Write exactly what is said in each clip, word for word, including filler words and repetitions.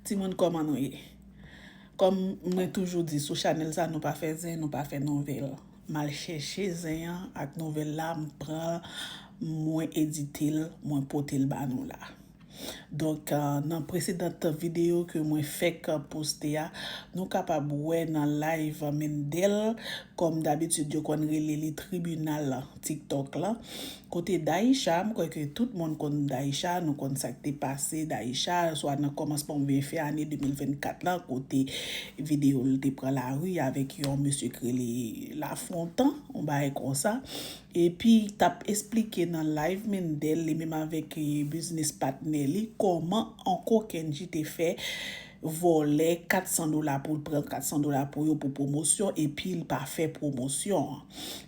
Timoun, kòman nou ye? Kòm mwen toujou di sou chanèl sa, nou pa fè zen, nou pa fè nouvèl. M al chèche zen an ak nouvèl la, m pran l, mwen edite l, mwen pote l ba nou la. Donk, euh, nan presedan videyo ke mwen fèk poste a, nou kapab wè nan live Mendel, kòm dabitid yo konn rele li tribinal TikTok la. Kote Daïcha, m kwè ke tout moun konn Daïcha, nou konn sa k te pase Daïcha, swa nan kòmansman oubyen fen ane de mil vennkat la, kote videyo l te pran lari avèk yon mesye k rele Lafontan, yon bagay konsa. Epi, t ap esplike nan live Mendel, li menm avèk, eh, biznis patnè li, kòman Uncle Kendji te fè vòlè kat san dola pou l pran kat san dola pou yo pou pwomosyon, epi l pa fè pwomosyon an.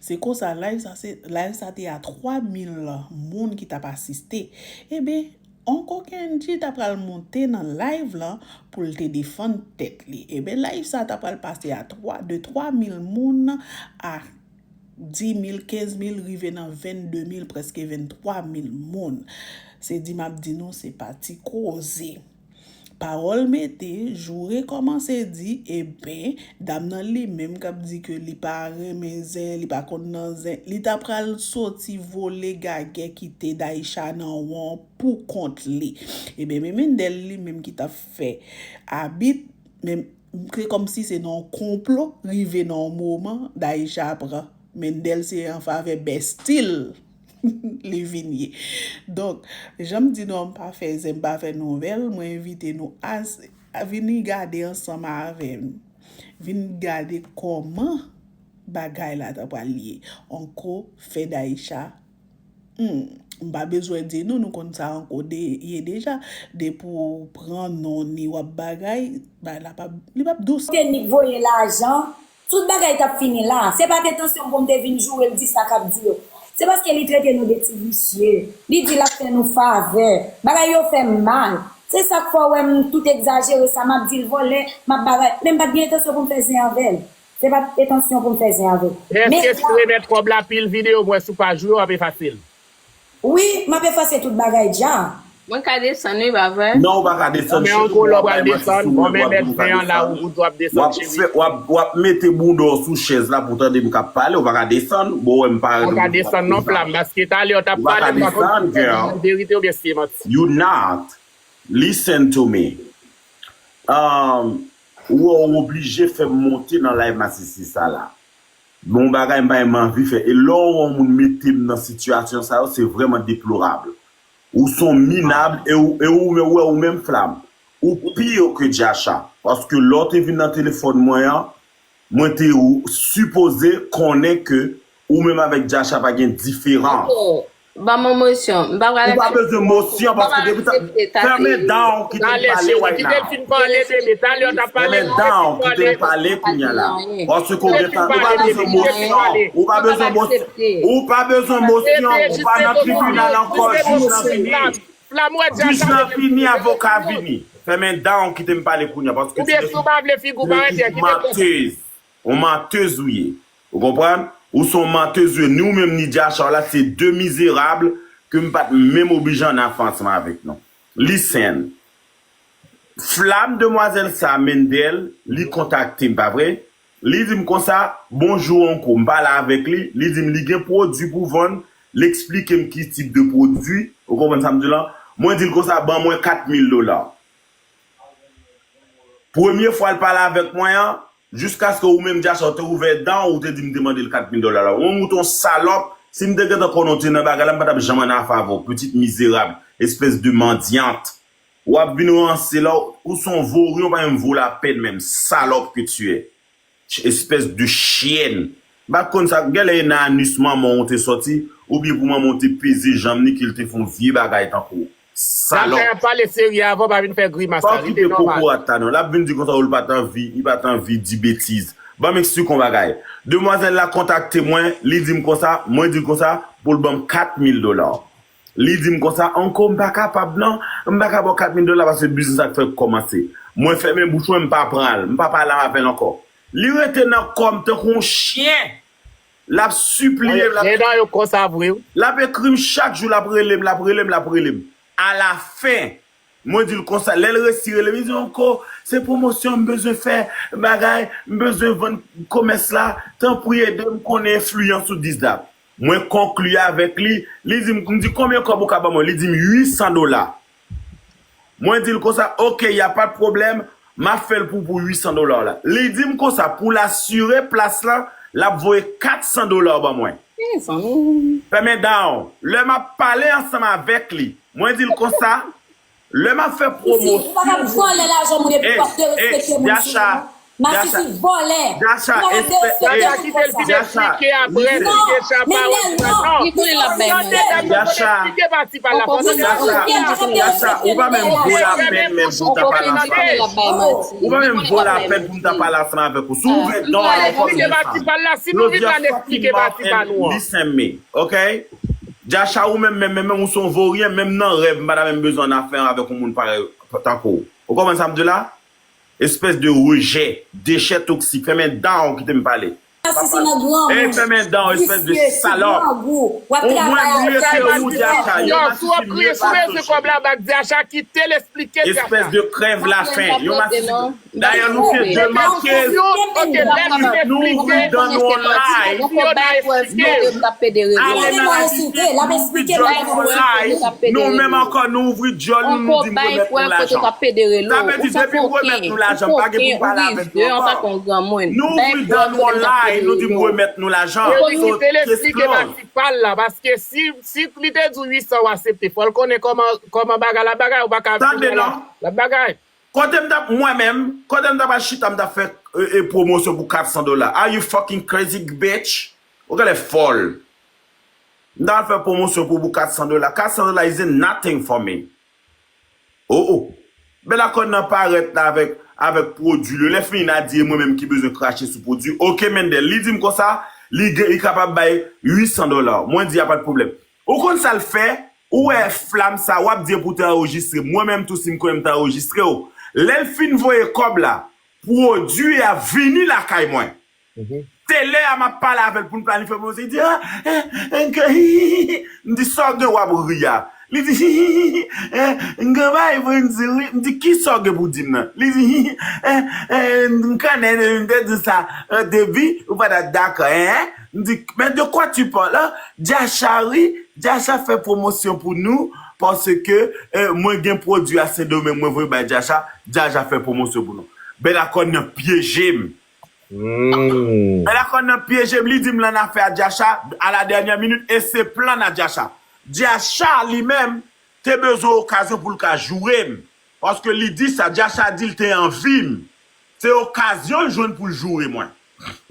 Se konsa, live sa, se, live sa te a twa mil moun ki t ap asiste. Ebyen, Uncle Kendji ta pral monte nan live lan pou l te defann tèt li. Ebyen, live sa ta pral pase a twa, de twa mil moun a dis mil, kenz mil, rive nan vennde mil, prèske venntwa mil moun. Se di m ap di nou, se pa ti koze. Pawòl mete, joure kòmanse di, ebyen, dam nan li menm k ap di ke li pa renmen zen, li pa konn nan zen, li ta pral soti vole gagè kite Daïcha nan won pou kont li. Ebyen, men Mendel li menm ki t ap fè abit, men se kòmsi se nan yon konplo, rive nan yon moman, Daïcha pran Mendel, se an favè bèstil li vin ye. Donk, jan m di nou an, m pa fè zen, m pa fè nouvèl, mwen envite nou a, a vini gade ansanm avè m. Vin gade kòman bagay la ta pral ye. Uncle fè Daïcha. Hmm, m pa bezwen di nou, nou konn sa Uncle de, ye deja. Depi w pran non ni w ap bagay, bagay la p ap, li p ap dous. Te nik voye lajan, tout bagay t ap fini la. Se pa t entansyon m pou m te vin joure l di sa k ap di yo. Se paske li trete nou de ti visye. Li di l ap fè nou favè. Bagay yo fè m mal. Se sa k fè w wè m tout egzajere sa, m ap di l vòlè, m ap bagay. Men m pa t gen entansyon pou m fè zen avè l. Se pa t entansyon pou m fè zen avè l. Men Èske si w remèt kòb la pil videyo m wè sou paj ou yo, w ap efase l? Wi, m ap efase tout bagay dja. Mwen ka desann wi, pa vre? Non, ou pa ka desann, cheri, m ap bay mwen ti souri, w ap di m ka desann. W ap fè, w ap, w ap mete bounda w sou chèz la pou w tande m k ap pale, ou pa ka desann. Bon, wè m pa renmen. Ou pa ka desann non, Flam, paske talè w t ap pale, m pa konn si w di verite oubyen si se manti. You not. Listen to me. Um, ou wè, ou oblije fè m monte nan live masisi sa la. Bon bagay m pa menm anvi fè. E lè w wè yon moun mete m nan sitiyasyon sa yo, se vrèman deplorab. Ou se yon minab, e ou, e ou, ou wè ou menm, Flam, ou pi yo ke Djacha. Paske lè w te vin nan telefòn mwen an, mwen te sipoze konnen ke ou menm avèk Djacha pa gen diferans. Ok. Ban mwen mosyon. M pa pral aksepte. Ou pa bezwen mosyon paske depi tan, fèmen dan w, kite m pale right now. Fèmen dan w, kite m pale kounye a la. Paske ou gentan, ou pa bezwen mosyon. Ou pa bezwen mosyon. Ou pa bezwen mosyon. Ou pa nan tribinal ankò, jij lan fini. Jij lan fini, avoka vini. Fèmen dan w, kite m pale kounye a paske se yon mantèz. Yon mantèz ou ye. Ou konprann? Ou se yon mantèz ou ye. Ni ou menm, ni Djacha w la, se de mizerab ke m pa t menm oblije ann avè ansanm avèk nou. Listen. Flam, demwazèl sa, Mendel, li kontakte m, pa vre? Li di m konsa, bonjou Uncle, m pale avèk li, li di m li gen pwodui pou vann, li eksplike m ki tip de pwodui, ou konprann sa m di w lan? Mwen di l konsa, ban mwen kat mil dola. Premye fwa l pale avèk mwen an, jiskaske ou menm Djacha w te ouvè dan w, ou te di m te mande l kat mil dola la. Ou menm ou te yon salòp, si m te gentan konnen w te nan bagay la, m pa t ap janm ann afè avè w, pitit mizerab, espès de mandyant. W ap vin ranse la, ou se yon vori, ou pa menm vo lapèn menm, salope que tu es. Espèce de chienne. M pa konn sa, genlè e nan anus manman w te sòti, oubyen pou manman w te peze janm li ke l te fè yon vye bagay tankou w. Salòp. Djacha ap pale serye avan, pa vin fè grimas la, li te nòmal. Kokorat la non, l ap vin di konsa ou l pa t anvi, li pa t anvi di betiz. Ban m eksplike w yon bagay. Demwazèl la kontakte mwen, li di m konsa, mwen di l konsa, pou l ban m kat mil dola. Li di m konsa, Uncle, m pa kapab non, m pa ka ba w kat mil dola paske biznis la k fèk kòmanse. Mwen fèmen bouch mwen, m pa pran l, m pa pale avè l ankò. Li rete nan kò m tankou yon chyen. L ap sipliye m, l ap, gen dan yo konsa vre wi. L ap ekri m chak jou, l ap rele m, l ap rele m, l ap rele m. Alafen, Mwen di l konsa, lè l resi rele m, li di, "Onko, se pwomosyon m bezwen fè, bagay, m bezwen vann komès la, tanpri ede m konnen enfliyans ou dis dat." Mwen konkli avèk li, li di m, m di, "Konbyen kòb ou ka ban mwen?" Li di m, "Uit san dola." Mwen di l konsa, "Ok, y a pas de problème, m ap fè l pou, pou uit san dola la." Li di m konsa, pou l asire plas la, l ap voye kat san dola ban mwen. Fèmen down. Lè m ap pale ansanm avèk li, mwen di l konsa, lè m ap fè pwomosyon. Ou pa ka vòlè lajan moun epi w ap derespekte moun sou moun. Masisi vòlè. Ou pa ka derespekte moun konsa. Jacha, kite l fin eksplike apre, eksplike sa pawòl li pa non. Li konnen l ap bay manti. Jacha, Jacha, ou pa menm vo lapèn menm pou m ta pale ansanm avèk ou. Ou pa menm vo lapèn pou m ta pale ansanm avèk ou. Si w ouvè dan w a yon kòm sa. Claudia fucking Love and listen me, ok? Jacha, ou menm, menm, menm, menm, ou se yon voryen, menm nan rèv, m pa ta menm bezwen annafè avèk yon moun parèy tankou w. Ou konprann sa m di w la? Espès de rejè, dechè toksik, fèmen dan w kite m pale. Masisi nan granmoun. Ey, fèmen dan w, espès de salòp. Ou mwen mye ke ou, Jacha, yon masisi mye pase w, cheri. Espès de krèv lafen, yon masisi. Dayè, nou te demanke. Nou ouvri dan nou online. Nou ale nan lavi, nou ouvri djòl nou online. Nou menm ankò, nou ouvri djòl nou, nou di m remèt nou lajan. Sa vle di, depi m remèt nou lajan, m pa gen pou m pale avèk nou ankò. Nou ouvri dan nou online, nou di m remèt nou lajan. So, case close. Pale la, paske si, si li te di w uit san, w aksepte. Fò l konnen kòman, kòman bagay la, bagay, ou pa ka vin la. Tande non. L ap bagay. Kote m t ap, mwen menm, kote m t ap al chita, m t ap fè, e, e, pwomosyon pou kat san dola. Are you fucking crazy, bitch? Ou genlè fòl. M t ap al fè pwomosyon pou, pou kat san dola. Kat san dola is nothing for me. Oh, oh. Bèlakòn nan parèt la avèk, avèk pwodui li. Lè fini, Nadia, e mwen menm ki bezwen krache sou pwodui. Ok, Mendel, li di m konsa, li gen, li kapab bay uit san dola. Mwen di, y a pas de problème. Ou konn sa l fè? Ou wè flam sa, w ap di epi w te anrejistre m. Mwen menm tou, si m konnen m te anrejistre w. Lè l fin voye kòb la, pwodui a vini lakay mwen. Se lè a m ap pale avè l pou n planifye pwomosyon, li di, ah, eh, eh, m di, sa w gen w ap ri a? Li di, eh, m gen bagay pou m di w wi. M di, kisa w gen pou w di m nan? Li di, eh, eh, m konnen, m te di w sa, eh, depi, ou pa t ap dakò, hein? M di, mais de quoi tu parles? Jacha wi, Jacha fè pwomosyon pou nou, paske, eh, mwen gen pwodui a Sendomeng, mwen voye bay Jacha, Jacha fè pwomosyon pou nou. Bèlakòn nan pyeje m. Bèlakòn nan pyeje m, li di m l annafè a Jacha, à la dernière minute, e se plan a Jacha. Jacha, li menm, te bezwen okazyon pou l ka joure m. Paske li di sa, Jacha di l te anvi m. Se okazyon l jwenn pou l joure mwen.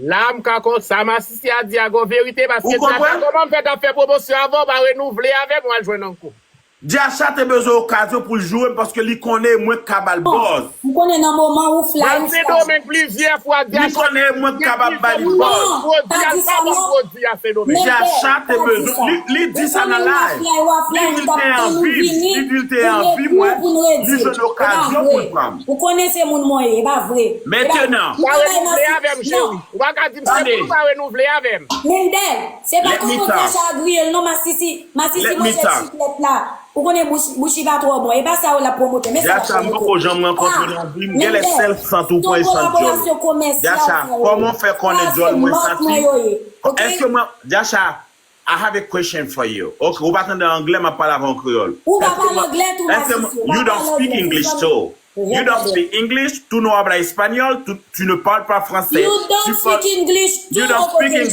La, m ka kon, sa Masisi a di a gon verite, paske Jacha, kòman m fè t ap fè pwomosyon avè w, w pa renouvle avè m, w al jwenn Onko. Jacha te bezwen okazyon pou l joure m, paske li konnen mwen k ka ba l buzz. M konnen nan moman ou fly, ou fly. Sendomeng plizyè fwa, li konnen mwen k kapab ba li buzz. Pwodui a, l pa bon pwodui a Sendomeng. Jacha te bezwen, li, li di sa nan live. Li di l te anvi, li di l te anvi mwen, li jwenn okazyon pou l pran m. Ou konnen se moun mwen ye, e pa vre. Mentenan. Pa renouvle avè m, cheri. Ou pa ka di m se moun pa renouvle avè m. Mendel, se pa kòman Jacha griye l non, Masisi, Masisi manje chiklèt la. Ou konnen bouch, bouch li pa twò bon. E pa sa yo l ap pwomote. Men sa l ap pwomote. Jacha, m poko janm rankontre nan vi m. Genlè sèl sant ou pran e sant djòl. Jacha, kòman w fè konnen djòl mwen santi? Èske mwen, Jacha, I have a question for you. Ok, ou pa tande anglè, m ap pale avè w an kreyòl. Ou pa pale anglè tou, Masisi. You don't speak English too. You don't speak English, tu no hablas español, tu, tu ne parles pas français. You don't speak English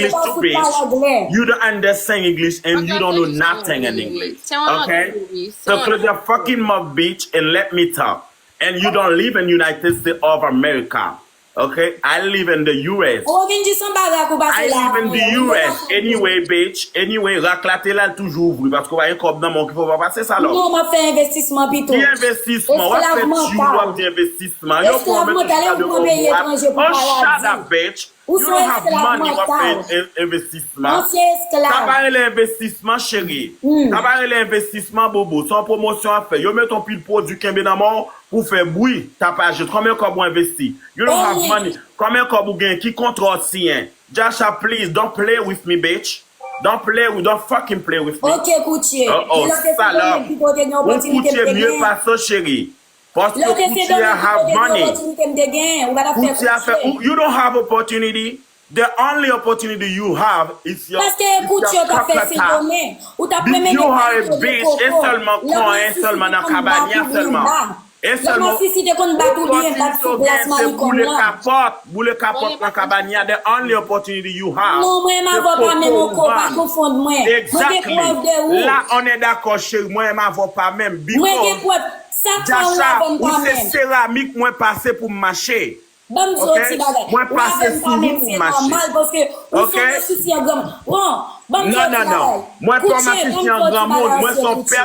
too, bitch. You don't understand English and you don't know nothing in English. Okay? So close your fucking mouth, bitch, and let me talk. And you don't live in United States of America. Okay? I live in the U S. Ou vin di son bagay ou pase la. I live in the U S. Anyway, bitch. Anyway, rak la te la, l toujou ouvri. Paske w pa gen kòb nan men w ki fè w pa pase, salòp. Non, m ap fè envestisman pito. Ki envestisman? W ap fè tchou, w ap di envestisman. Yo pran w met sou chado yon bwa. Oh, shut up, bitch. You don't have money, w ap fè en-, envestisman. Sa pa rele envestisman, cheri. Sa pa rele envestisman, bobo. Se yon pwomosyon w ap fè. Yo met yon pil pwodui kenbe nan men w pou fè bri, tapajè. Konbyen kòb ou envesti? You don't have money. Konbyen kòb ou gen? Ki kontra w siyen? Jacha, please, don't play with me, bitch. Don't play with, don't fucking play with me. Ok, Koutye. Oh, oh, salòp. Yon Koutye mye pase w, cheri. Paske Koutye have money. Koutye a fè, you don't have opportunity. The only opportunity you have is your, Paske Koutye yo t ap fè sikonnen. Ou t ap renmen gen kòb e sèlman konyen, sèlman nan kabanya sèlman. E sèlman opòtinite w gen se boule kapòt, boule kapòt nan kabanya. The only opportunity you have. Non, mwen menm avè w pa menm ankò, pa konfonn mwen. Mwen gen prèv de ou. La, on est d'accord, chérie. Mwen menm avè w pa menm. Mwen gen prèv. Sak fè ou la avè m pa menm. Ou se seramik mwen pase pou m mache. Ban m di w yon ti bagay. Ou avè m pa menm, se nòmal, paske ou se yon mesisi an granmoun. Bon, ban m di w yon ti bagay. Koutye, ban m di w yon ti bagay, ansyen Koutye.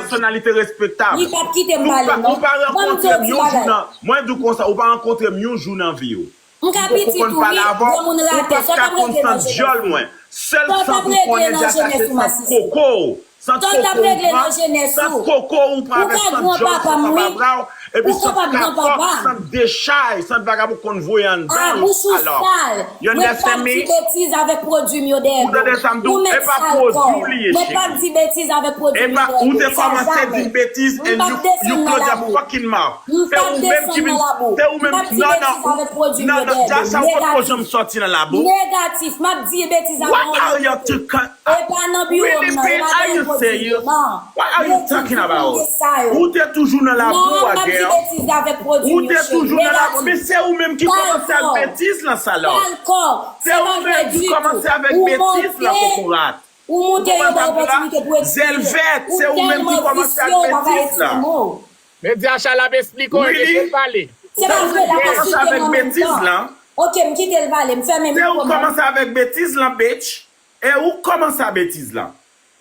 Li p ap kite m pale, non. Ban m di w yon ti bagay. Mwen di w konsa, ou pa rankontre m yon jou nan vi w. M ka piti tou, wi, granmoun rate. Sa w t ap regle nan jenès ou? Sa w t ap regle nan jenès ou, masisi? Sa w t ap regle nan jenès ou? Ou ka granpapa m, wi. Ou ka pa granpapa m. A, bouch ou sal. Mwen p ap di betiz avèk pwodui m yo dèyè do w. Ou mèt sal kò w. Mwen p ap di betiz avèk pwodui m yo dèyè do w. Sa jamè. M p ap desann nan labou. M p ap desann nan labou. M p ap di betiz avèk pwodui m yo dèyè do w. Negatif. Negatif. M ap di betiz avèk pwodui m yo dèyè do w. E pa nan biwo m nan, e pa nan pwodui m yo, non. Betiz, m pa nan sa yo. Non, m ap di betiz avèk pwodui m yo, cheri. Negatif. Sal kò w. Sal kò w. Se pa vrè ditou. Ou moute, ou moute, yo ba w opòtinite pou eksprime. Ou tèlman visye, ou pa ka eksprime w. Men Diacha l ap esplike w, kite l pale. Se pa vre, l ap esplike m an menm tan. Ok, m kite l pale, m fèmen mikwo m nan. Se ou k kòmanse avèk betiz lan, bitch. E ou k kòmanse a betiz lan.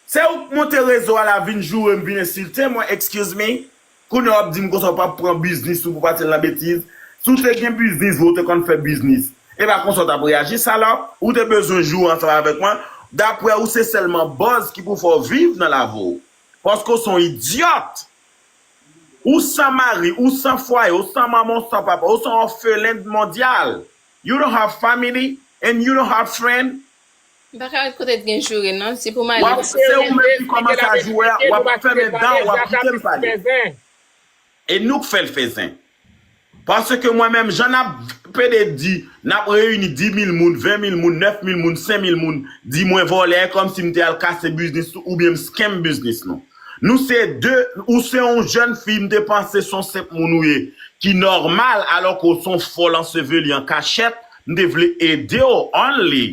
Se ou k monte rezo a la, vin joure m, vin ensilte mwen, excuse me. Kounye a w ap di m konsa w p ap pran biznis ou pou pase l nan betiz. Si w te gen biznis vre, ou te konn fè biznis. E pa konsa w t ap reyaji, salòp. Ou te bezwen joure ansanm avèk mwen. Daprè ou, se sèlman buzz ki pou fè w viv nan lavi w. Paske w se yon idyòt. Ou san mari, ou san fwaye, ou san manman, ou san papa, ou se yon òfelen mondyal. You don't have family and you don't have friend. M pa ka ret kote t gen joure non, se pou m ale. W ap, se ou menm ki kòmanse a joure a, w ap fèmen dan w, w ap kite m pale. E nou k fè l fè zen. Paske mwen menm, jan n ap pede di, n ap reyini dis mil moun, ven mil moun, nèf mil moun, senk mil moun, di mwen vòlè, kòmsi m te al kase biznis oubyen m scam biznis nou. Nou se de, ou se yon jèn fi, m te panse se yon senp moun ou ye, ki nòmal, alò ke w se yon fòl anseveli an kachèt, m te vle ede w, only.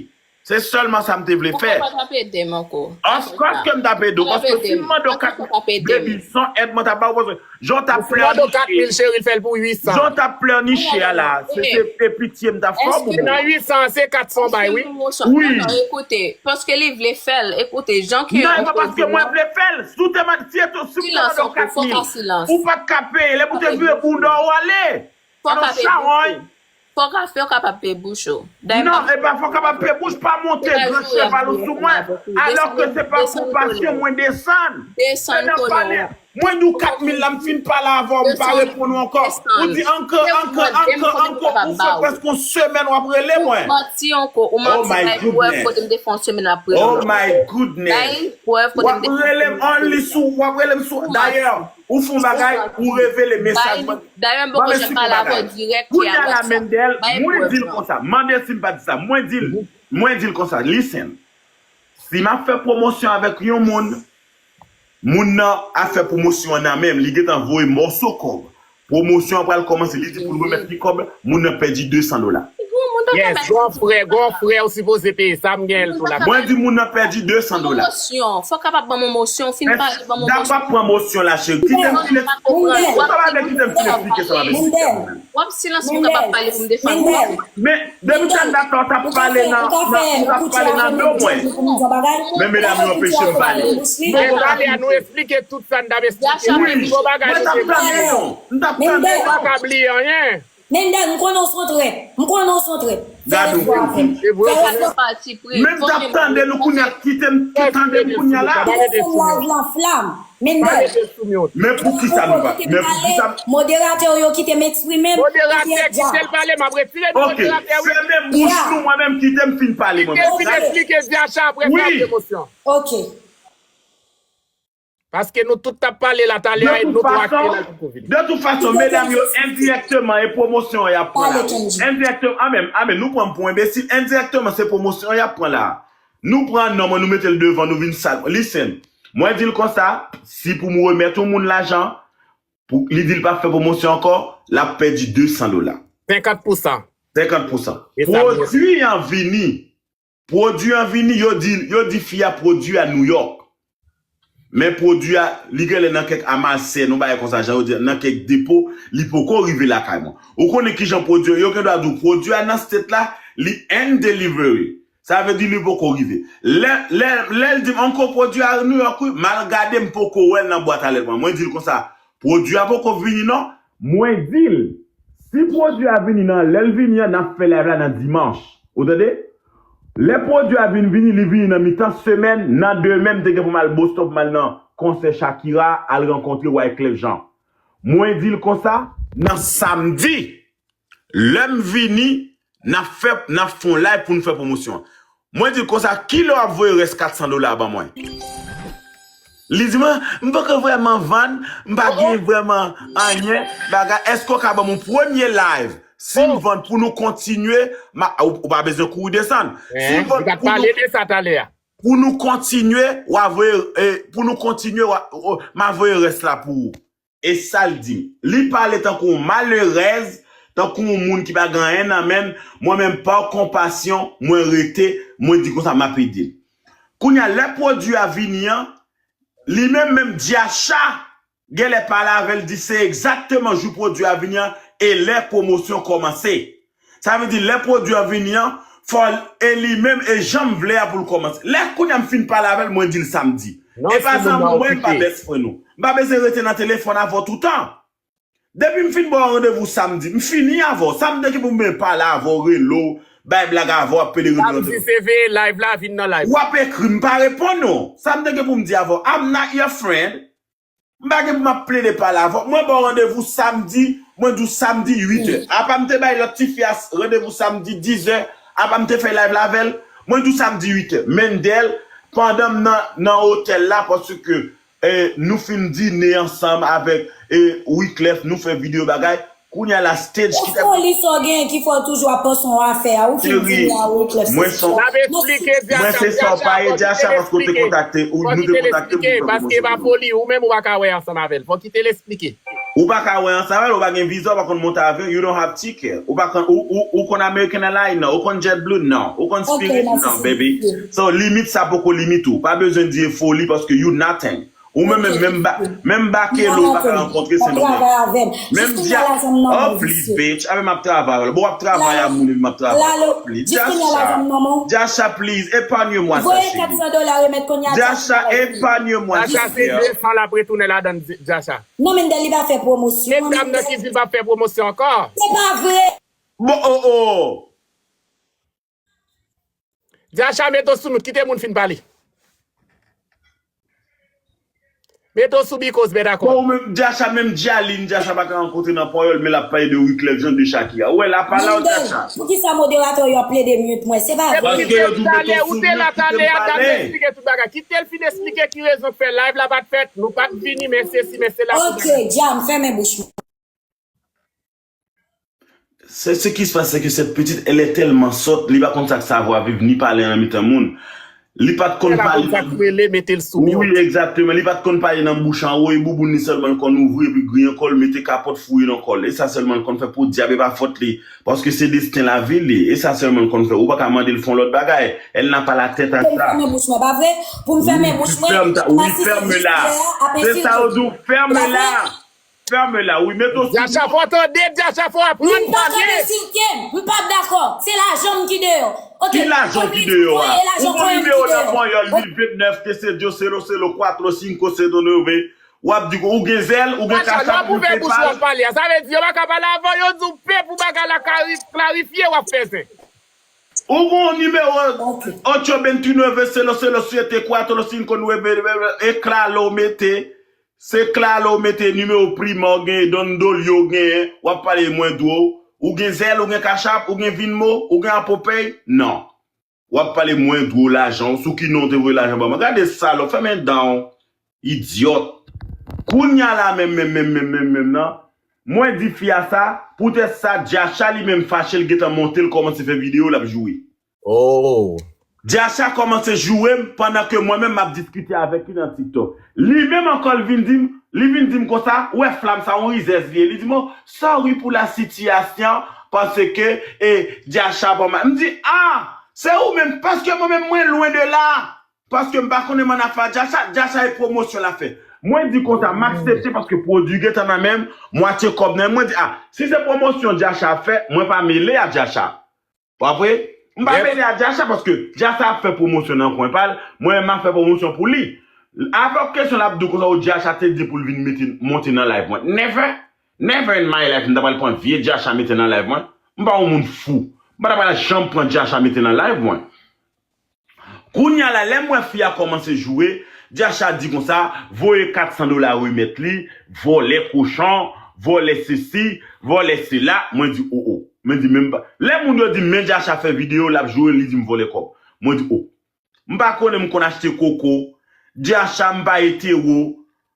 Se sèlman sa m te vle fè. Ou pa t ap ede m ankò. Of course ke m t ap ede w, paske si m mande w kat mil, baby, se yon èd mwen t ap ba w, paske jan w t ap plèniche. Ou mande w kat mil, cheri, l fè l pou uit san. Jan w t ap plèniche a la, se, se, se pitye m t ap fè w, boubou. Nan uit san an, se kat san w bay, wi. Wi. Non, non, ekoute, paske li vle fè l, ekoute, jan ke... Non, e pa paske mwen vle fè l. Si w te mande, si w te mande w kat mil, ou pa t ka peye, lè pou te vire bouda w ale. Fò w ka peye bouch ou. Fò w ka fè w kapab peye bouch ou. Non, e pa fò w kapab peye bouch, pa monte gran cheval ou sou mwen, alò ke se pa konpasyon mwen desann. Desann konnen w. Mwen di w kat mil la, m fin pale avè w, m pa reponn ou ankò. Ou di ankò, ankò, ankò, ankò, ou fè prèske yon semèn w ap rele mwen. Ou manti ankò, ou manti, bay prèv kote m te fè yon semèn m ap rele w. Oh my goodness. Bay prèv kote m te fè yon semèn m ap rele w. W ap rele m sou, w ap rele m sou, dayè, ou fè yon bagay, ou revele mesaj mwen. Dayè, m poko janm pale avè w dirèk ki a WhatsApp. Kounye a la, Mendel, mwen di l konsa. Mande si m pa di sa. Mwen di l, mwen di l konsa, listen. Si m ap fè pwomosyon avèk yon moun, moun nan ap fè pwomosyon an nan men m, li gentan voye mòso kòb. Pwomosyon an pral kòmanse, li di pou l remèt li kòb, moun nan pèdi de san dola. Yes, gon frè, gon frè ou sipoze peye sa, m gen l tou la. Mwen di moun nan pèdi de san dola. Pwomosyon, fò w kapab ban m yon mosyon, fin pale ban m yon mosyon. Dam p ap pran mosyon la, cheri. Kite m fin eksplike. Ou pa vle kite m fin eksplike sa m ap eksplike a mwen menm. W ap silanse pou w kapab pale pou m defann ou. Men, depi talè w t ap pale nan, nan, w t ap pale nan do mwen. Men medam yo anpeche m pale. Men talè a nou eksplike tout sa n t ap eksplike. Wi, mwen t ap tande nou. M t ap tande nou. Pa ka bliye anyen. Mendel, m konnen w se yon trèt. M konnen w se yon trèt. Fè respè avè m. Fè respè. Men m t ap tande nou kounye a, kite m tande m kounye a la. Desann live lan flam. Mendel. Men poukisa nou pa, men poukisa? Moderatè yo kite m eksprime m. Moderatè, kite l pale, m ap retire l, moderatè, wi. Ok, fèmen bouch nou, mwen menm, kite m fin pale mwen menm. Kite l fin eksplike Diacha, apre fè emosyon. Ok. Paske nou tout t ap pale la talè a, e nou twa ki te la pou Covid. De tout fason, medam yo, endirèkteman, e pwomosyon y ap pran la. Endirèkteman, amèn, amèn, nou pran m pou enbesil, endirèkteman, se pwomosyon y ap pran la. Nou pran non mwen, nou mete l devan, nou vin sal. Listen, mwen di l konsa, si pou m remèt yon moun lajan, pou li di l p ap fè pwomosyon ankò, l ap pèdi de san dola. Senkant pousan. Senkant pousan. Pwodui an vini. Pwodui an vini, yo di, yo di fi a pwodui a New York. Men pwodui a, li genlè nan kèk amasè, nou bagay konsa, jan yo di, nan kèk depo, li poko rive lakay mwen. Ou konnen kijan pwodui, yo gen dwa di w pwodui a nan state la, li in delivery. Sa vle di li poko rive. Lè, lè, lè l di m, "Uncle, pwodui a New York, wi," m al gade, m poko wè l nan bwat a lèt mwen. Mwen di l konsa, "Pwodui a poko vini, non." Mwen di l, "Si pwodui a vini nan lè l vini an, n ap fè live la nan dimanch." Ou tande? Lè pwodui a vin vini, li vini nan mitan semèn, nan demen, m te gen pou m al Boston, pou m al nan konsè Shakira, al rankontre Wyclef Jean. Mwen di l konsa, nan samdi, lè m vini, n ap fè, n ap fè yon live pou n fè pwomosyon. Mwen di l konsa, "Kilè w ap voye rès kat san dola a ban mwen?" Li di mwen, "M poko vrèman vann, m pa gen vrèman anyen, bagay. Èske w ka ban m yon premye live? Si m vann pou nou kontinye, ma, ou, ou pa bezwen kouri desann. Si m vann pou nou, pale de sa talè a. Pou nou kontinye, w a voye, eh, pou nou kontinye, w a, o, m a voye rès la pou ou." E sa l di m. Li pale tankou yon malerèz, tankou yon moun ki pa gen anyen nan men l. Mwen menm, pa konpasyon, mwen rete, mwen di konsa, "M ap ede l." Kounye a, lè pwodui a vini an, li menm, menm Diacha, genlè pale avè l, di se egzakteman jou pwodui a vini an, e lè pwomosyon kòmanse. Sa vle di, lè pwodui an vini an, fò l, e li menm, e jan m vle a pou l kòmanse. Lè kounye a m fin pale avè l, mwen di l samdi. E pa zanmi mwen, m pa best friend ou. M pa bezwen rete nan telefòn avè w toutan. Depi m fin ba w randevou samdi, m fini avè w. Sa m te gen pou m pale avè w, rele w, bay blag avè w, ap pede rele w nan telefòn. Samdi se veye live la, vin nan live. W ap ekri, m pa reponn ou. Sa m te gen pou m di avè w, I'm not your friend. M pa gen pou m ap plede pale avè w. Mwen ba w randevou samdi, mwen di w samdi uit è. Apa m te bay lòt tifi a s-, randevou samdi diz è, apa m te fè live la avè l, mwen di w samdi uit è. Mendel, pandan m nan, nan otèl la, paske, eh, nou fin dine ansanm avèk, eh, Wyclef, nou fè videyo bagay, kounye a la stage ki te. Foli sa w genyen ki fè w toujou ap panse yon afè a, ou fin dine a Wyclef, se sa. Mwen se sa w pa ye, Diacha, paske w te kontakte, ou nou te kontakte m pou fè pwomosyon. Paske e pa foli, ou menm ou pa ka wè ansanm avè l. Fò kite l esplike. Ou pa ka wè ansanm avè l, ou pa gen viza, ou pa konn monte avyon, you don't have ticket. Ou pa konn, ou, ou, ou konn American Airlines, non, ou konn JetBlue, non, ou konn Spirit, non, baby. So, limit sa poko limit ou. Pa bezwen di e foli, paske you nothing. Ou menm, menm, menm ba-, menm Bakelo ou pa ka rankontre Sendomeng. Menm Dia-, oh, please, bitch. Avè m ap travay. Bon, w ap travay a moun epi m ap travay. Oh, please. Diacha. Diacha, please, épargne-moi ça, chérie. Diacha, épargne-moi, Diacha, se de san l ap retounen ladan l, Diacha. Non, Mendel, li pa fè pwomosyon. Se dam nan ki di l pa fè pwomosyon ankò. Se pa vre. Bon, oh, oh. Diacha, mete w sou nou, kite moun fin pale. Mete w sou because, bèt akò. Bon, ou menm, Diacha, menm Djalin, Diacha pa ka rankontre nan pawòl, men l ap pale de Wyclef Jean, de Shakira. Ou wè, l ap pale w, Diacha. Poukisa moderatè yo ap plede mute mwen? Se pa vre. Paske yo di w mete w sou mute, kite m pale. Ou te la talè a, t ap esplike tout bagay. Kite l fin esplike ki rezon k fè live la pa t fèt, nou pa t vini, men sesi, men sela. Ok, Dja, m fèmen bouch mwen. C'est ce qui se passe, c'est que cette petite, elle est tellement sotte, li pa konn sa k savwa viv, ni pale nan mitan moun. Li pa t konn pale nan, wi, egzakteman, li pa t konn pale nan bouch anwo, e bouboun li sèlman l konn ouvri, epi griyen kò l, mete kapòt, fouye nan kò l. E sa sèlman l konn fè, podyab, e pa fòt li, paske se desten lavi li, e sa sèlman l konn fè. Ou pa ka mande l fè yon lòt bagay, elle n'a pas la tête à ça. Pou m fèmen bouch mwen, pa vre? Pou m fèmen bouch mwen, wi, fèmen la. Se sa yo di w, fèmen la. Fèmen la, wi, mete w sou. Diacha, fò tande, Diacha, fò aprann pale. M pa ka ensilte, m p ap dakò. Se lajan m ki deyò. Ok. Ki lajan ki deyò a? Ou gon nimewo nan panyòl, huit vingt-neuf, qué sé yo, cero cero cuatro cinco cero nueve. W ap di ou gen zèl, ou gen kasap, ou gen pal. Sa vle di yo pa ka pale avè w, yo di w pe pou bagay la kari-, klarifye, w ap fè zen. Ou gon nimewo ocho veintinueve, cero cero siete cuatro cinco nueve, e klalo mete. Se klalo mete nimewo Prima w genyen, Don Dolio w genyen, w ap pale mwen dwo. Ou gen zèl, ou gen kachap, ou gen Venmo, ou gen Apple Pay? Non. W ap pale mwen dwo lajan w, sou ki non w te voye lajan ban mwen. Gade salòp, fèmen dan w. Idyòt. Kounye a la menm, menm, menm, menm, menm, menm nan, mwen di fi a sa, poutèt sa, Djacha li menm fache, l gentan monte, l kòmanse fè videyo, l ap joure. Oh. Djacha kòmanse joure m pandan ke mwen menm m ap diskite avèk li nan TikTok. Li menm ankò, l vin di m, li vin di m konsa, ou wè flam sa, yon rizèz li ye. Li di m, oh, sorry pour la situation, paske, e, Djacha ban m. M di, ah, se ou menm, paske mwen menm, mwen lwen de la. Paske m pa konnen m annafè a Djacha, Djacha e pwomosyon l ap fè. Mwen di konsa, m aksepte paske pwodui gentan nan men m, mwatye kòb nan men m. Mwen di, ah, si se pwomosyon Djacha ap fè, mwen pa mele a Djacha. Pa vre? M pa mele a Djacha paske Djacha ap fè pwomosyon nan kwen pa l, mwen menm m ap fè pwomosyon pou li. Avèk kesyon l ap di w konsa, o Djacha te di pou l vin mete, monte nan live mwen. Never! Never in my life, m ta pral pran vye Djacha mete nan live mwen. M pa yon moun fou. M pa ta pral janm pran Djacha mete nan live mwen. Kounye a la, lè m wè fi a kòmanse joure, Djacha di konsa, voye kat san dola remèt li, vòlè kochon, vòlè sesi, vòlè sela. Mwen di, o, o. Mwen di, menm pa. Lè moun yo di m, men Djacha fè videyo, l ap joure, li di m vòlè kòb. Mwen di, o. M pa konnen m konn achte koko. Djacha, m pa etero.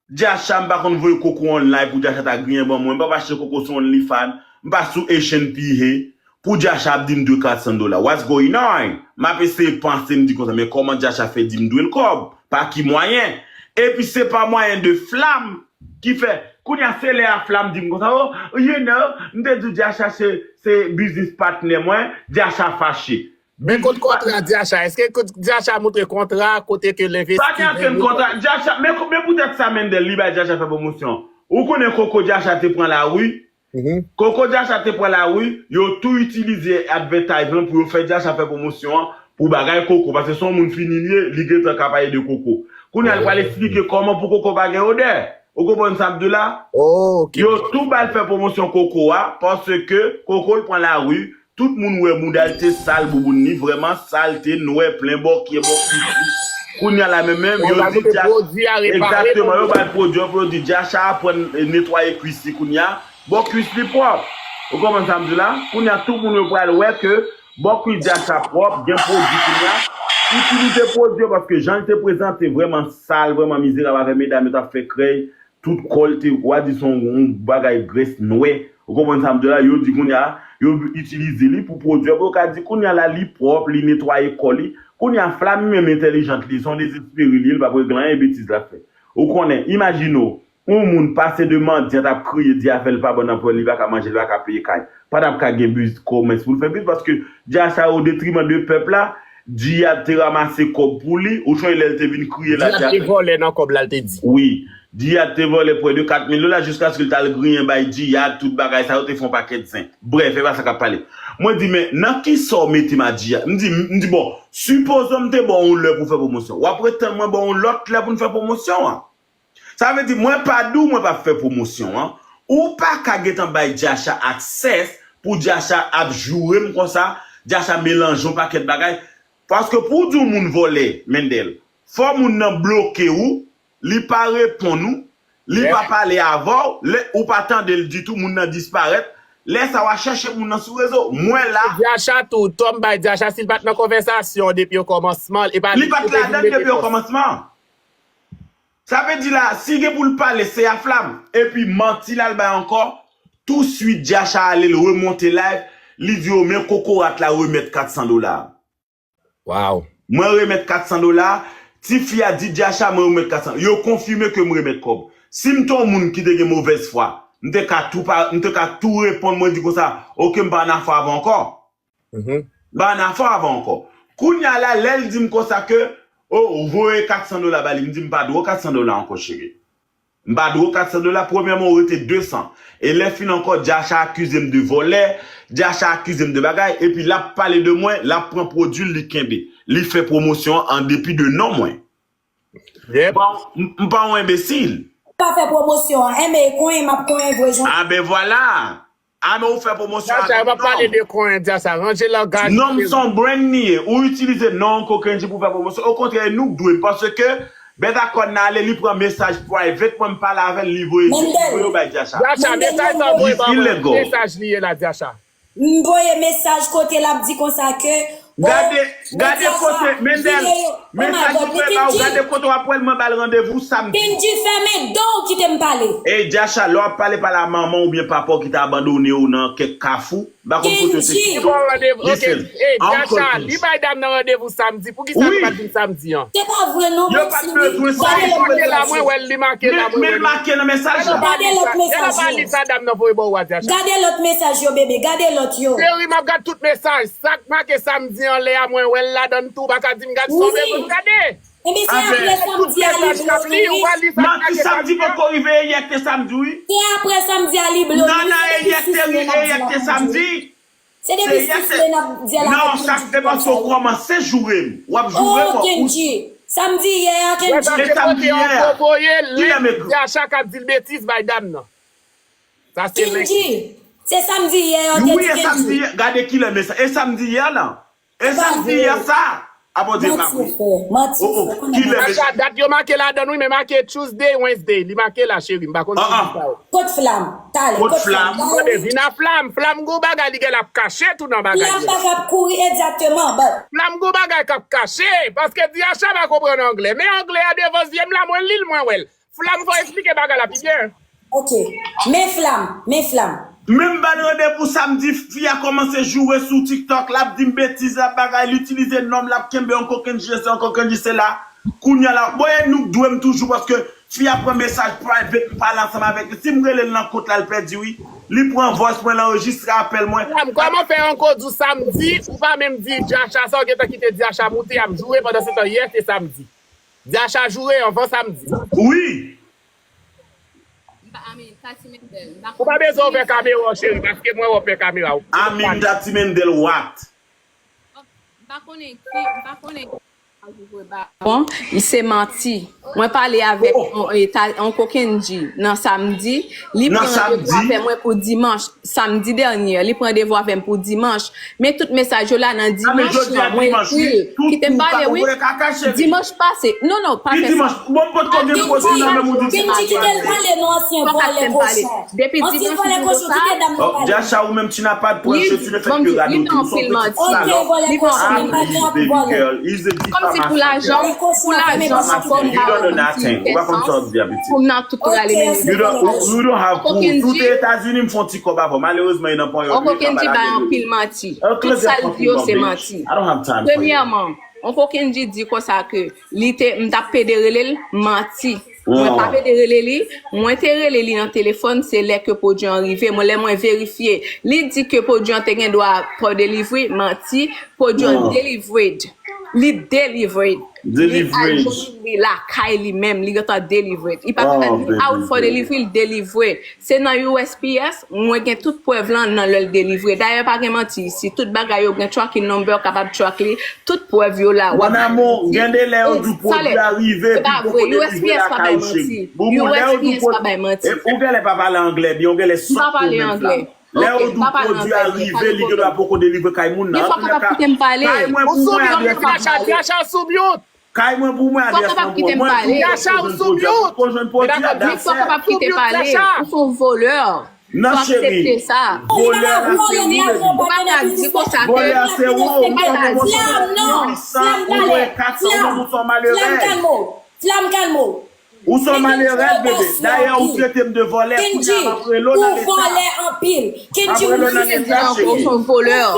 Djacha, m pa konn voye koko online pou Djacha ta griyen ban mwen. M p ap achte koko sou OnlyFans. M pa sou Asian P A. Pou Djacha ap di m dwe kat san dola. What's going on? M ap eseye panse, m di konsa, men kòman Djacha fè di m dwe l kòb? Pa ki mwayen? Epi se pa mwayen de flam ki fè. Kounye a se lè a flam di m konsa, oh, you know, m te di Djacha se, se business partner mwen, Djacha fache. Men kot kontra Djacha? Èske kot Djacha montre kontra kote ke l envesti? Pa gen okenn kontra. Djacha, men, men poutèt sa Mendel, li bay Djacha fè pwomosyon. Ou konnen Koko Djacha te pran lari? Koko Djacha te pran lari, yo tou itilize advertisement pou yo fè Djacha fè pwomosyon an pou bagay Koko. Paske se yon moun fini li ye, li gentan ka pale de Koko. Kounye a, li pral eksplike kòman pou Koko pa gen odè. Ou konprann sa m di w la? Yo tou ba l fè pwomosyon Koko a, paske Koko l pran lari, tout moun wè mouda l te sal, bouboun li vrèman sal, te nwè, plen bòkyè, bòkyè. Kounye a la menm menm, yo di Djacha, egzakteman, yo ba l pwodui an pou yo di Djacha aprann netwaye kwis li kounye a. Bò kwis li pwòp. Ou konprann sa m di w la? Kounye a, tout moun yo pral wè ke bò kwis Djacha pwòp, gen pwodui kounye a. Itilize pwodui yo paske jan l te prezante vrèman sal, vrèman mizerab avè medam yo t ap fè krèy. Tout kò l te, w a di se yon, yon bagay grès nwè. Ou konprann sa m di w la? Yo di kounye a, yo itilize li pou pwodui pou yo ka di kounye a la li pwòp, li netwaye kò li. Kounye a flam li menm entèlijant li, se yon dezespere li ye, li p ap regle anyen betiz l ap fè. Ou konnen, imajine w, yon moun pase de mandyant ap kriye, di afè l pa bon nan pwen, li pa ka manje, li pa ka peye kay. Pa t ap ka gen biz, komès pou l fè biz, paske Djacha o detriman de pèp la, Djiyad te ranmase kòb pou li, ou sonje lè l te vin kriye la, Djiyad te vòlè nan kòb la, l te di. Wi, Djiyad te vòlè prè de kat mil dola jiskaske l t al griyen bay Djiyad, tout bagay sa yo te fè yon pakèt zen. Brèf, e pa sa k ap pale. Mwen di, men nan kisa w mete m a Djiyad? M di, m di, bon, sipoze m te ba w yon lè pou fè pwomosyon. W ap ret tann mwen ba w yon lòt lè pou n fè pwomosyon an. Sa vle di, mwen pa di w mwen p ap fè pwomosyon an. Ou pa ka gentan bay Djacha access pou Djacha ap joure m konsa, Djacha melanje yon pakèt bagay. Paske pou w di yon moun vòlè, Mendel, fò moun nan bloke w, li pa reponn ou, li pa pale avè w, lè ou pa tande l ditou, moun nan disparèt. Lè sa w a chèche moun nan sou rezo. Mwen la. Djacha tou, Tom bay Djacha, si l pa t nan konvèsasyon depi okòmansman, li pa t ladan depi okòmansman. Sa vle di la, si gen pou l pale, se a flam. Epi manti l al bay ankò, touswit Djacha ale, l remonte live, li di yo, men kokorat la remèt kat san dola. Waw. Mwen remèt kat san dola, ti fi a di Djacha, mwen remèt kat san. Yo konfime ke m remèt kòb. Si m te yon moun ki te gen movèz fwa, m te ka tou pa, m te ka tou reponn, mwen di konsa, oke, m pa annafè avè w ankò. M pa annafè avè w ankò. Kounye a la, lè l di m konsa ke, o, ou voye kat san dola ba li, m di m pa dwe w kat san dola ankò, cheri. M pa dwe w kat san dola, premyèman, ou rete de san. E lè fin ankò, Djacha akize m de vòlè, Djacha akize m de bagay, epi l ap pale de mwen, l ap pran pwodui l, li kenbe. Li fè pwomosyon an an depi de non mwen. M pa, m pa yon enbesil. Ou pa fè pwomosyon an, enben e konyen m ap konyen vre jan. A ben vwala. A men ou fè pwomosyon avèk non. Djacha, yo pa pale de konyen, Djacha, ranje langaj ou cheri. Non m se yon brand li ye. Ou itilize non Uncle Kendji pou fè pwomosyon. Okontrè, e nou k dwe l. Paske bèt a kòn nan ale, li pran mesaj private mwen, m pale avè l, li voye, li voye yo bay Djacha. Djacha, mesaj sa w voye ban mwen, mesaj li ye la, Djacha. M voye mesaj kote l ap di konsa ke, o, gade, Gade kote, Mendel, mesaj mwen ba ou, gade kote w ap wè l, mwen ba l randevou samdi. Kenji, fèmen do w, kite m pale. Ey, Djacha, lè w ap pale, pale a manman w oubyen papa w ki te abandone w nan kèk kafou. M pa konn kote w te kite w. Listen, ey, Djacha, li bay dam nan randevou samdi. Poukisa li pa t vin samdi an? Se pa vre non, Maxime. Li make la, mwen wè l, li make la, mwen wè l. Men l make nan mesaj la. Gade lòt mesaj yo. Gade lòt mesaj yo, bebe. Gade lòt yo. Cheri, m ap gad tout mesaj. Sa k make samdi anlè a, mwen wè l ladan l tou. Ou pa ka di m gad sa w bezwen m gade. Ebyen, se apre samdi a li bloke, wi. Manti, samdi poko rive, e yè k te samdi, wi. Se apre samdi a li bloke, wi. Nan, nan, e yè k te, e yè k te samdi. Se depi sis me n ap di a la. Non, sa k te pase w kòmanse joure m. W ap joure m. Oh, Kenji. Samdi yè a, Kenji. E samdi yè a. Kilè m ekri? Djacha k ap di l betiz bay dam nan. Sa se Kenji. Se samdi yè a, Kenji. Wi, e samdi yè. Gade kilè mesaj. E samdi yè a, non. E samdi yè sa. Apòt Dye pa vre. Manti w fè, manti w fè. Kilè mesaj? Dat yo make ladan l, wi, men make Tuesday, Wednesday. Li make la, cheri. M pa konn si sa yo. Kot Flam? Talè, kot Flam? Tande, vin a Flam. Flam gon bagay li gen l ap kache tou nan bagay yo. Flam pa k ap kouri, egzakteman. Flam gon bagay k ap kache. Paske Djacha pa konprann anglè. Men anglè a devan zye m la, mwen li l, mwen wè l. Flam, fò w eksplike bagay la pi byen. Ok. Men Flam, men Flam. Men m ba l randevou samdi, fi a kòmanse joure sou TikTok, l ap di m betiz, l ap bagay, l itilize non m, l ap kenbe yon kokenn jese, yon kokenn jese la. Kounye a la, bon, e nou k dwe m toujou, paske fi a pran mesaj private, m pale ansanm avèk li. Si m rele l nan kont la, l pèdi, wi. Li pran voice mwen, l anrejistre apèl mwen. Flam, kòman fè ankò di w samdi, ou pa menm di Djacha sa, ou gentan kite Djacha moute, ap joure pandan se tan yè se samdi. Djacha joure anvan samdi. Wi. M pa, I mean, Tati Mendel, m pa konnen. Ou pa bezwen ouvè kamera w, cheri, paske mwen wè w fè kamera w. I mean, Tati Mendel, what? M pa konnen ki, m pa konnen ki. Bon, se manti. Mwen pale avèk yon, e, ta, yon kokenji nan samdi. Li pran randevou avè mwen pou dimanch. Samdi dènye, li pran randevou avè m pou dimanch. Men tout mesaj yo la nan dimanch lan, mwen ekri l. Kite m pale, wi. Dimanch pase. Non, non, pa fè sa. Bon, m potko gen pwodui nan menm ou di. Kenji, kite l pale, non, ansyen vòlè kochon. Depi dimanch li konsa. Djacha, ou menm, tu n'as pas de point, je suis le fait que gade ou, ou son pitit salòp. Li pran anpil manti. Kòmsi pou lajan, pou lajan, pou m nan tout rale menm. You don't, you don't have proof. Tout Etazini m fè yon ti kòb avè w. Malerezman, e nan ponyòl li, li pa bay anpil manti. Tout sa l di yo se manti. Premyèman, yon kokenji di konsa ke li te, m t ap pede rele l, manti. Mwen pa pede rele li, mwen te rele li nan telefòn, se lè ke pwodui an rive. Mwen, lè mwen verifye, li di ke pwodui an te gen dwa pa delivery, manti, pwodui an delivered. Li delivered. Li al jwenn li lakay li menm, li gentan delivered. Li pa gentan di out for delivery, li delivre. Se nan U S P S, mwen gen tout prèv lan nan lè l delivre. Dayè, pa gen manti isit. Tout bagay yo gen tracking number, w kapab track li. Tout prèv yo la. Mon amour, gen de lè yo di w pwodui a rive, epi poko delivre lakay ou, cheri. Boubou, lè yo di w pwodui, ou genlè pa pale anglè byen, ou genlè sòt pwovens la. Lè yo di w pwodui a rive, li gen dwa poko delivre kay moun nan. Antoulèka, kay mwen pou mwen, adrès mwen pou mwen. Kay mwen pou mwen, adrès mwen pou mwen. Mwen pou mwen jwenn pwodui a, pou jwenn pwodui a, that's it. Ou se yon vòlè. Non, cheri. Vòlè a se ou menm. Vòlè a se ou, ou pran pwomosyon pou mil uit san, ou voye kat san, ou menm ou se yon malerèz. Flam, kalme w. Ou se yon malerèz, bebe. Dayè, ou trete m de vòlè. Kounye a, m ap rele w nan leta. Kenji, ou vòlè anpil. Kenji, ou vòlè anpil. Ou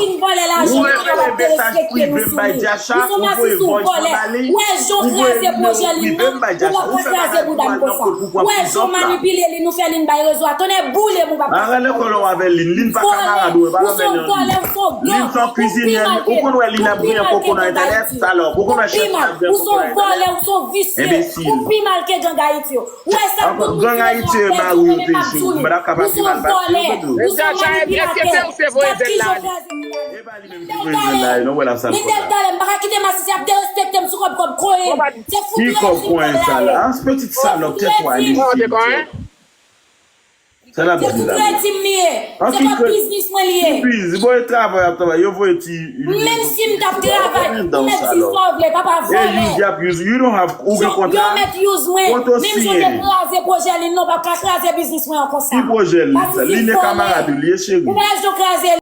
fin vòlè lajan nou, ou pa t ap derespekte nou sou li. Ou se yon nasis, ou vòlè. Ou wè jan w kraze pwojè Lynn nan, ou p ap ka kraze bouda m konsa. Ou wè jan w manipile Lynn, ou fè Lynn bay rezo a. Tonnè boule m, ou p ap ka fè m anyen. Vòlè, ou se yon vòlè, ou se yon gang. Ou pi mal ke gang Ayiti yo. Ou pi mal, ou se yon vòlè, ou se yon visye. Ou pi mal ke gang Ayiti yo. Ou wè sa tout moun ki rezo a fè di w, men m ap di w, ou se yon vòlè, ou se yon manipilètè. Gad kijan w kraze moun nan. Lindel talè, m pa ka kite masisi ap derespekte m sou kòb kòb koye m. Se fout rejim kòb la ye. Se fout rejim. Se fout rejim li ye. Se kòb biznis mwen li ye. Ki biznis? Bon, e travay ap travay. Yo voye ti. Menm si m t ap travay, ou mèt di sa w vle, papa vòlè. Yo mèt use mwen. Menm jan w te kraze pwojè Lynn nan, w p ap ka kraze biznis mwen an konsa. Ki pwojè Lynn sa? Lynn e kamarad ou li ye, cheri. Ou pa jan w kraze